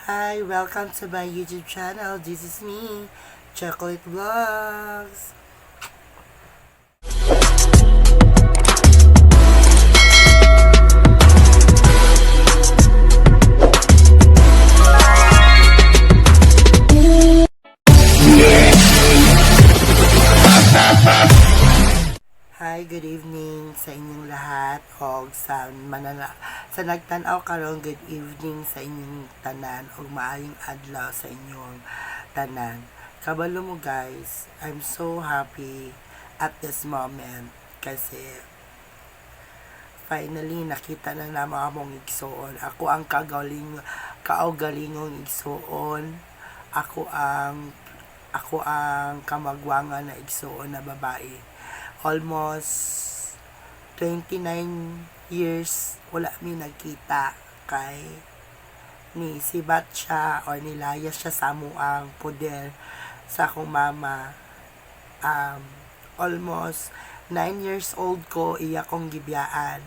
Hi, welcome to my YouTube channel. This is me, Chocolate Vlogs. Hi, good evening sa inyong lahat og sa manana sa nagtan-aw karon. Good evening sa inyong tanan og maayong adlaw sa inyong tanan. Kabalo mo guys, I'm so happy at this moment kasi finally nakita na namo among igsuon. Ako ang kagaling kaugalingong igsuon. Ako ang kamagwangan na igsuon na babae. Almost 29 years wala mi nagkita kay ni sibat siya or nilayas siya sa amuang poder sa akong mama. Almost 9 years old ko iya kong gibiyaan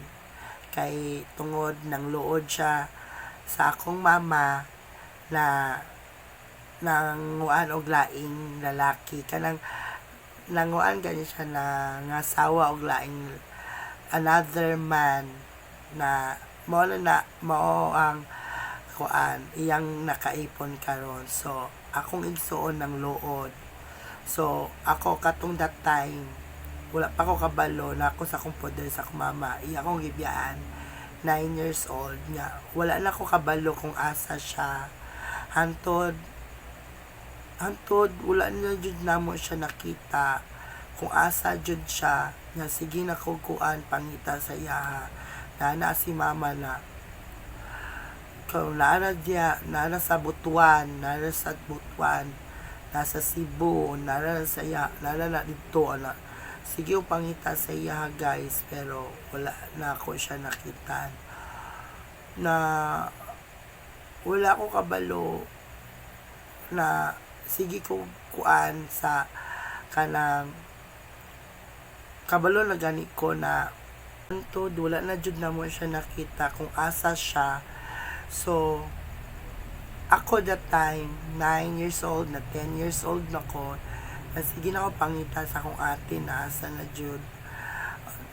kay tungod ng luod siya sa akong mama na nanguan og laing lalaki, kanang nanguan gani siya na nga sawa og laing another man na mao na mao ang kuan iyang nakaipon karon. So akong igsuon ng luod. So ako katong that time wala pa ko kabalo na ako sa akong poder sa akong mama, iya akong gibiyaan 9 years old nga wala na ko kabalo kung asa siya. Hantod hantod wala na jud namo siya nakita kung asa jud siya nga sige na ko kuan pangita sa iyaha na si mama na kung naa diya, naa sa Butuan, naa sa Butuan, nasa Cebu, naa sa iya, naa na didto ana. Sige og pangita sa iya guys, pero wala na ako siya nakita na wala ko kabalo na sige ko kuan sa kanang kabalo na gani ko na hantod wala na jud namo siya nakita kung asa siya. So ako that time 9 years old na, 10 years old na ko na, sige na ako pangita sa akong ate na asa na jud.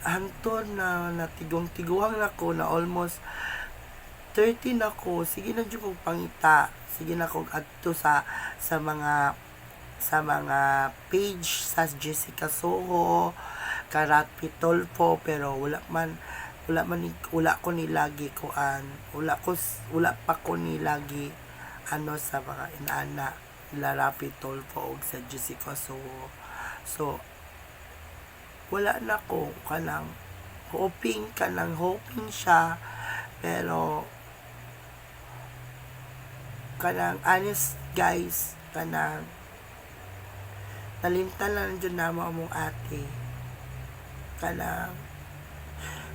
Hantod na natigong-tiguang na ko na almost 13 ako, sige na jud kog pangita, sige na kog adto sa mga page sa Jessica Soho, Karapi Tulfo, pero wala man wala ko nilagi kuan, wala pa ko nilagi ano sa mga inana nila Rapi Tulfo og sa Jessica Soho. So wala na ko kanang hoping siya, pero kanang honest guys, kanang nalimtan lang jud namo among ate. Kanang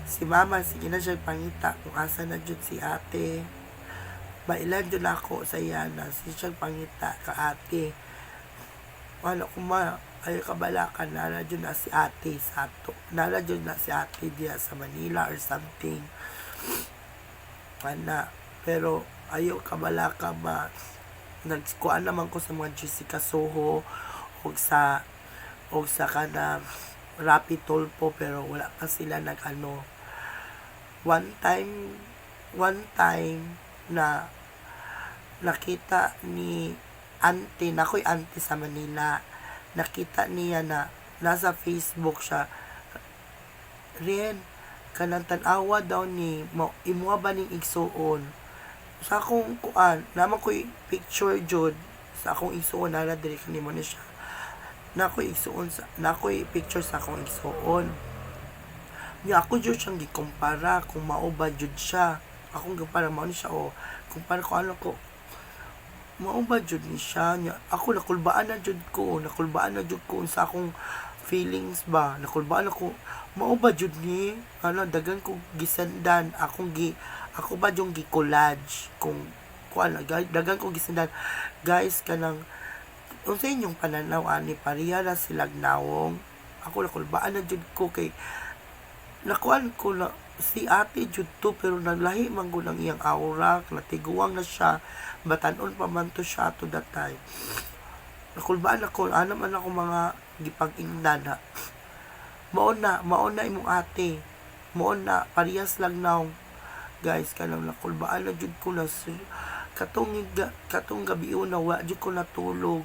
si mama sige na siya pangita kung asa na jud si ate. Bailan jud ako sa iya na sige siya pangita ka ate. Wala ko ma ay kabalakan nara jud na si ate sa ato, nara jud na si ate diya sa Manila or something ana. Pero ayo kabalaka ba, nagkuan naman ko sa mga Jessica Soho og sa kanang Rapi Tulfo, pero wala pa sila nag ano. One time na nakita ni auntie na ako'y auntie sa Manila, nakita niya na nasa Facebook siya Rin, kanang tan-awa daw ni mo, imuha ba ning igsuon sa akong kuan naman ko'y picture jud sa akong igsuon nara diri kanimo ni siya na ako'y igsuon sa na ako'y picture sa akong igsuon niya. Ako jud siyang gikumpara kung mao ba jud siya. Akong gikumpara mao ni siya o kumpara ko ano ko mao ba jud ni siya niya. Ako nakulbaan na jud ko, nakulbaan na jud ko sa akong feelings ba, nakulbaan ako mao ba jud ni ano. Dagan ko gisendan, akong gi ako ba yung gi-collage kung kuan, dagan ko gisendan guys. Kanang unsa inyong pananaw ani, pareha ra silag nawong? Ako nakulbaan na jud ko kay nakuan ko na Si ate jud to, pero naglahi man gud ang iyang aura, natiguang na siya, batanon pa man to siya to that time. Nakulbaan ako, ana man ako mga gipag-ingnan na mao na imong ate, mao na, parehas lang naong guys. Kanang nakulbaan na jud ko na katong katong gabi na wa jud ko natulog.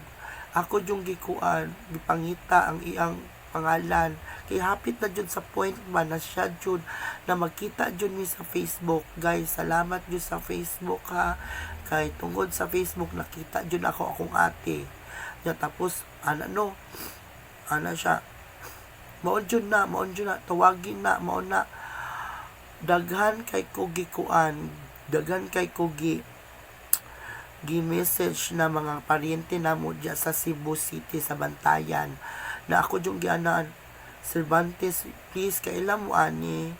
Ako jung gikuan, gipangita ang iyang pangalan kay hapit na jud sa point man na siya jud na magkita jud mi sa Facebook. Guys, salamat jud sa Facebook ha, kay tungod sa Facebook nakita jud ako akong ate ya. Tapos ana no, ana siya, mao jud na, mao jud na, tawagin na, mao na. Daghan kay ko gikuan, daghan kay ko gi gi-message na mga paryente namo diya sa Cebu City, sa Bantayan, na ako yung gianaan Cervantes, please kaila mo ani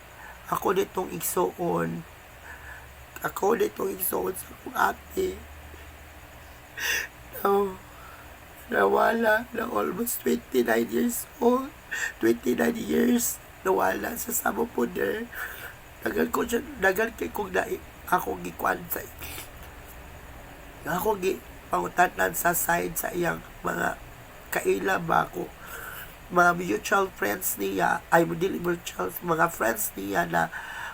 ako ditong igsuon, ako ditong igsuon sa akong ate. No, nawala na almost 29 years old, 29 years nawala sa Samo Poder. Dagan ko siya, dagan kay kong na ako gikuan sa ako gi pangutanan sa side sa iyang mga kaila ba ko, mga mutual friends niya, ay dili mutual, mga friends niya na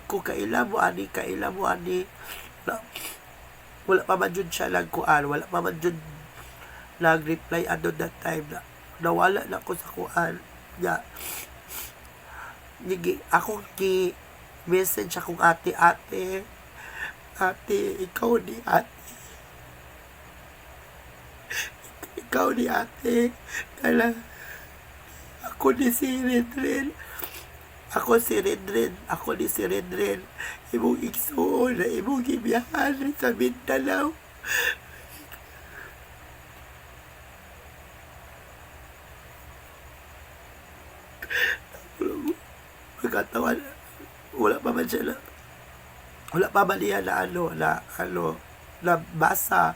kung kaila mo ani, kaila mo ani na, wala pa man jud siya nagkuan, wala pa man jud nag-reply ano that time na nawala na ko sa kuan ya. Nigi ako gi message akong ate, "Ate, ate, ikaw ni ate, ikaw ni ate, kala ako ni si Redren, ako si Redren, ako ni si Redren, imong igsuon na imong gibiyahan sa Mindanao." Magkatawan, wala pa man siya na, wala pa man niya na ano, na ano, na basa.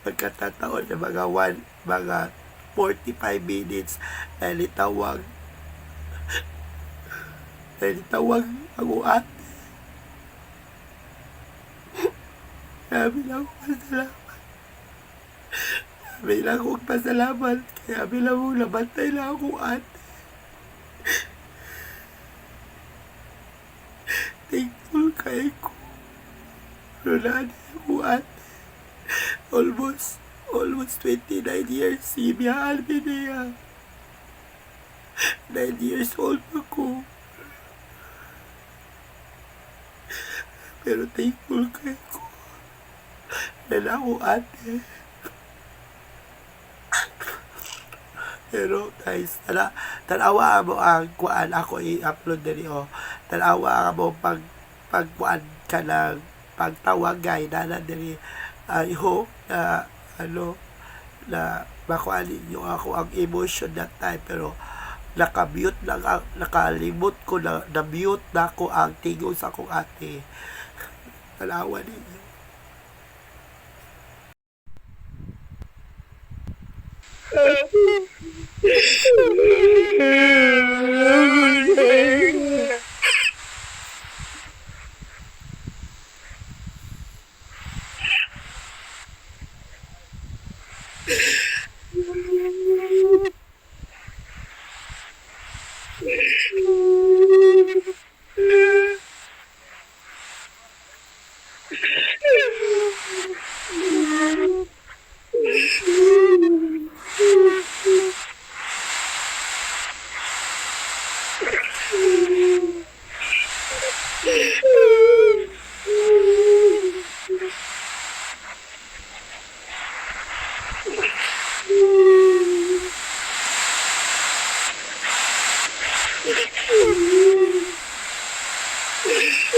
Pagkatataon na mga one, mga 45 minutes, dahil itawag, dahil itawag ang ate. Sabi lang ako pasalamat. Sabi lang akong pasalamat. Kaya bilang mo nabantay lang akong ate. Thankful kay ko. Pero naan ako ate. Almost, almost 29 years. Sibiyaan niya. 9 years old ako. Pero thankful kay ko. Na ako ate. Pero guys, tanawa mo ang kuan ako i-upload diri oh. Tanawa mo pag pagkuan ka ng pagtawag gay na diri. I hope na ano na makuan ninyo ako ang emotion that time, pero naka-mute lang ang, nakalimot ko na na-mute na ako ang tingog sa akong ate. Tanawa ninyo.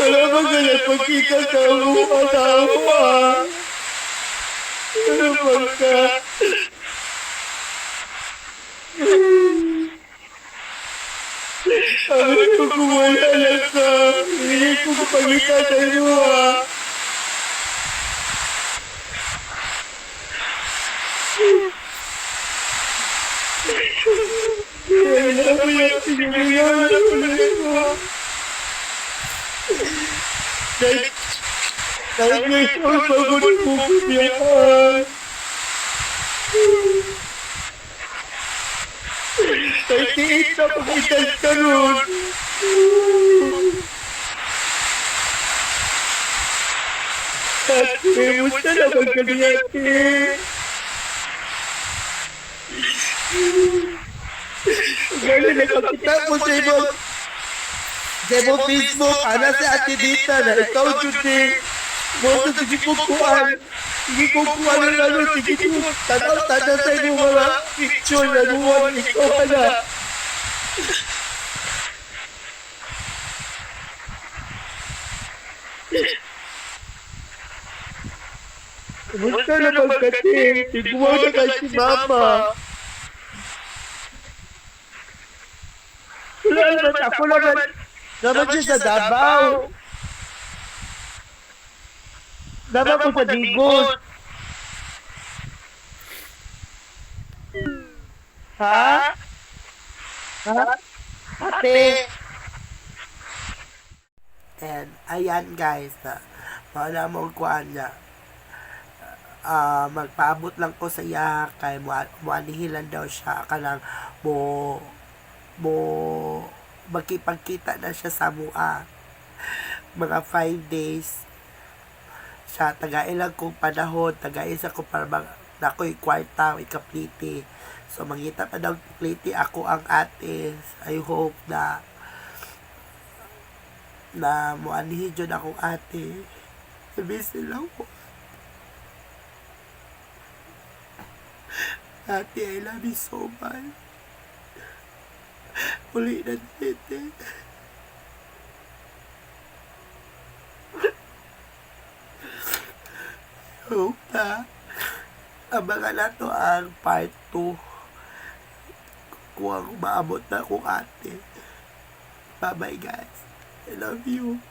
Wala bang ganyan pagkita sa akong asawa? Ano ba ka? Sabi ko kung wala lang ka, hindi ko pagkita sa iyo ah. Kaya mo yan, sinigyan ako na ito. 9 years old pa ko nung kukubiyahan. 38 na pag-edad karon. Ate, musta na ba kami, ate? Gano'n nakakita ko sa imo Facebook, ana si Ate Dita na ikaw jud ni. Mo sa sige ko kuan. Sige ko kuan na ano, sige ko tanaw tanaw sa imo mga picture na nuwan ikaw na. Kumusta na pagkati? Tiguan na kay si Mama. Wala naman, ako naman. Naman siya sa Davao. Naman ko sa Digos. Ha? Ha? Ate? And ayan guys, na wala mo kuan niya. Magpaabot lang ko sa iya kay muanihilan daw siya kanang mo mo magkipagkita na siya sa mua mga 5 days siya tagailang kong panahon tagaisa ko para mag nakoy kwarta ikapliti, so mangita pa daw pliti ako ang ate. I hope na na muanihin jud akong ate. Busy lang ko. Ate, I love you so much. Uli na tete. Hope na abangan na to ang part 2 kung ang maabot na akong ate. Bye-bye guys. I love you.